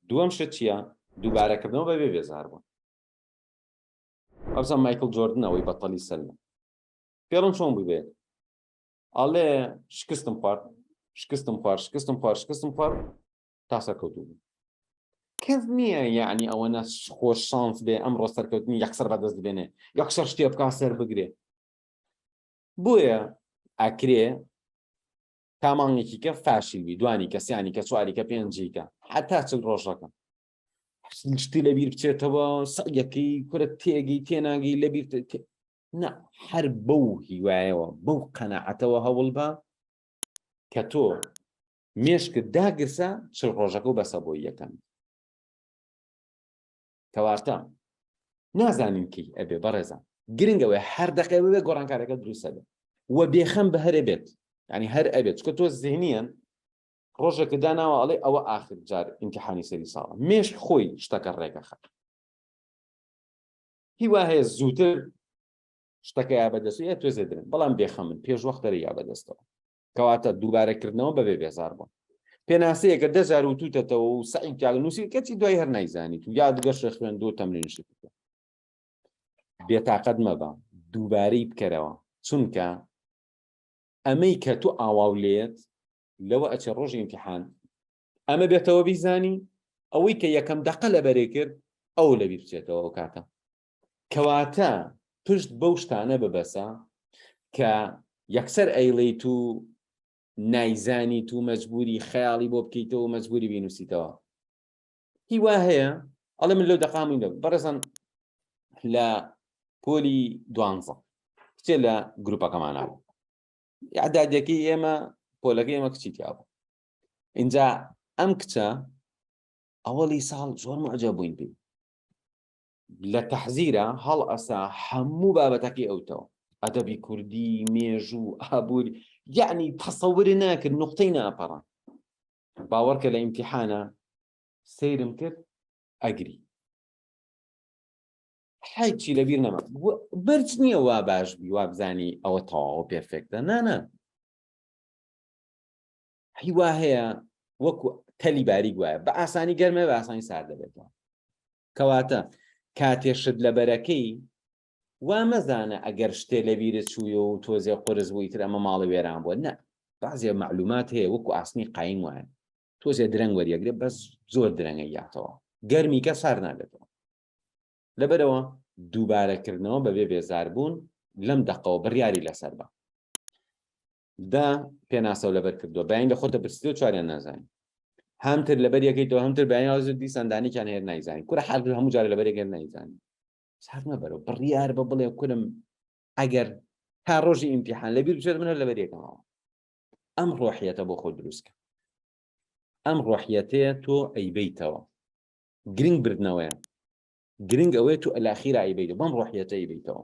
دووەم شت چییە؟ دووبارەکردنەوە بەبێ بێزار بوون. ئەوسا مایکل جۆردن ئەوەی بەتەڵی سەلمە پێڵم چۆن بووی بێت ئەڵێ شکستم خوارد شکستم خوارد شکستم خوارد شکستم خوارد تا سەرکەوتوو بوو کەس نییە یعنی ئەوە نە خۆش شانس بێ ئەمڕۆ سەرکەوتنی یەکسەر بەدەست بێنێ یەکسەر شتێ بکا سەر بگرێ بۆیە ئەکرێ تا مانگێکی کە فاشل بی دوانی کە سیانی کە چواری کە پێنجی کە حتا چل ڕۆژەکە شتی لەبیر بچێتەوە سەگەکەی کورە تێگەی تێناگەی لەبیر نا هەر بەو هیوایەوە بەو قەنەعەتەوە هەوڵ بە کە تۆ مێشکت داگرسە چل ڕۆژەکە و بەسە بۆی یەکەم کەواتە نازانین کەی ئەبێ بەڕێزان گرنگەوەی هەر دەقێ ببێ گۆڕانکارەکە دروستە بێت و بێخەم بە هەرێ بێت ینی هەر ئەبێت چکە تۆ زیهنیان ڕۆژێکە داناوە ئەڵێ ئەوە ئاخر جار ئیمتحانی سەری ساڵە مێشک خۆی شتەکە ڕێگەخە هیوا هەیە زووتر شتەکە یا بەدەست یا تۆزێ درن بەڵام بێخەمن پێش وەختەرە یا بەدەستەوە کەواتە دووبارەکردنەوە بەبێ بێزار بوون پێناسەیەکە دەجار و توتەتەوە و سعی تیاگ نووسی کەچی دوای هەر نایزانیت و یادگەشە خوێندو تەمرینشی کردووە بێتاقەت مەبە دووبارەی بکەرەوە چونکە ئەمەی کە تو ئاواو لێت لەوە ئەچێ ڕۆژی ئیمتیحان ئەمە بێتەوە بیزانی ئەوەی کە یەکەم دەقە لەبەرێ کرد ئەو لەبیر بچێتەوە ئەو کاتە کەواتە پشت بەو شتانە ببەسە کە یەکسەر ئەیڵێیت و نایزانیت و مەجبوری خەیاڵی بۆ بکەیتەوە و مەجبوری بینوسیتەوە هیوا هەیە ئەڵێ من لەو دەقامی لە بەڕێزان لە پۆلی دوانزە کچێ لە گروپەکەمانە بوو یادادەکەی ئێمە پۆلەکەی ئێمە کچی تیا بوو اینجا ئەم کچە ئەوەڵی ساڵ زۆر معجە بووین پێی لە تەحزیرە هەڵئەسا هەموو بابەتەکەی ئەوتەوە ئەدەبی کوردی مێژوو ئابووری یعنی تەسەوری ناکرد نقطەی ناپەڕان باوەڕکە لە ئیمتیحانە سەیرم کرد ئەگری هیچی لەبیر نەما بەرج نییە وا باش بی وا بزانی ئەوە تەواوە perfect ە نانا هیوا هەیە وەکو تەلی باریک وایە بە ئاسانی گەرمە بە ئاسانی سارد دەبێتەوە کەواتە کاتێ شت لەبەرەکەی وا مەزانە ئەگەر شتێ لەبیرت چووی و تۆزێ قورس بوو ئیتر ئەمە ماڵی وێران بووە نە بەعزێ مەعلومات هەیە وەکو ئاسنی قایم وایە تۆزێ درەنگ وەریەگرێ بەس زۆر درەنگە یاتەوە گەرمی کە سار نابێتەوە لەبەرەوە دووبارەکردنەوە بەبێ بێزاربوون لەم دەقەوە بڕیاری لەسەر بە دا پێناسەو لەبەر کردووە بەین لە خۆتە پرسیەوە چواریان نازانین هەمتر لەبەر یەکەیتەوە هەمتر بەیان هاوزر دیسان دانێکیان هەیە نایزانین کورە حال هەموو جارە لەبەر یەکەر نایزانین سار مەبەرەوە بڕیار بە بڵێ کورم ئەگەر تا ڕۆژی ئیمتیحان لەبیر بچێت من هەر لەبەر یەکەمەوە ئەم ڕۆحیەتە بۆ خۆ دروستکە ئەم ڕۆحیەتەیە تۆ ئەیبەیتەوە گرنگ بردنەوەیە گرنگ ئەوەیە تۆ ئەلاخیرا ئەیبەیتەوە بەم ڕۆحیەتە ئەیبەیتەوە.